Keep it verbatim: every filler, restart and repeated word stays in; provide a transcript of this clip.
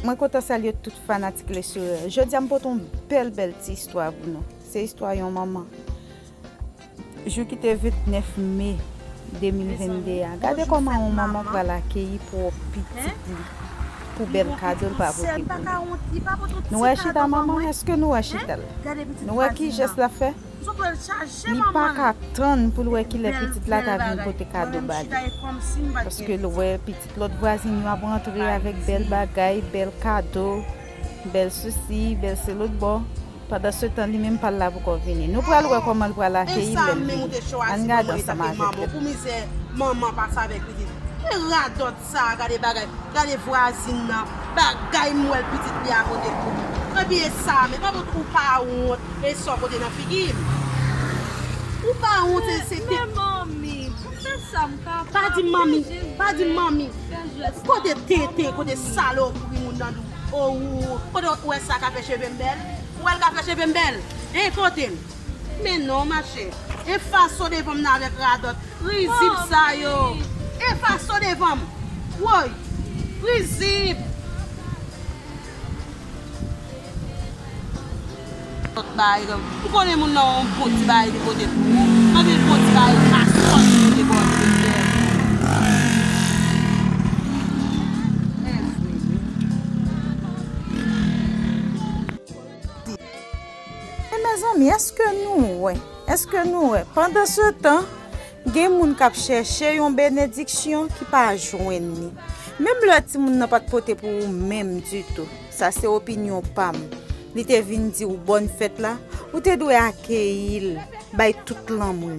Mwen kontan salye tout fanatik Le Sourire. Jodi a m pote yon bèl, bèl ti istwa pou nou. Se istwa yon manman. Jou ki te vennèf me de mil vennde a, gade kòman yon manman pral akeyi pwòp pitit li pou bèl kado l pa pote pou li. Nou wè chita manman, èske nou wè chita l? Nou wè ki jès l ap fè? Li pa ka tann pou l wè kilè pitit la ka vin pote kado ba li. Paske l wè pitit lòt vwazin yo ap rantre avèk bèl bagay, bèl kado, bèl sesi, bèl se lòt bò. Pandansetan, li menm pa l la poko vini. Nou pral wè kòman l pral akeyi l lè l vini. Ann gade ansanm avèk yo. Pou mizè manman pase avèk pitit. Ki radòt sa, gade bagay. Gade vwazin nan, bagay m wè l pitit li a pote pou li. Epi e sa, men pa wont ou pa wont, e sa w pote nan figi m. Ou pa wont, e se te. Men manmi, pou fè sa m kapab. Pa di manmi, pa di manmi. Kote tenten, kote salopri moun nan dou. O ou, kote ou wè sa ka fè cheve m bèl? Ou wè l ka fè cheve m bèl? Hein, kote l? Men non, machè. E faso devan m nan avèk radòt. Rizib sa yo. E faso devan m. Woy. Rizib. Lòt bagay, ou konnen moun nan yon bon ti bagay li pote pou ou. Anpil bon ti bagay, masòt li pote pou ou. E mezanmi, èske nou wè? Èske nou wè? Pandansetan, gen moun k ap chèche yon benediksyon ki pa jwenn li. Menm lè timoun nan pa t pote pou ou menm ditou. Sa se opinyon pa m. Li te vin di w bòn fèt la, ou te dwe akeyi l, bay tout lanmou.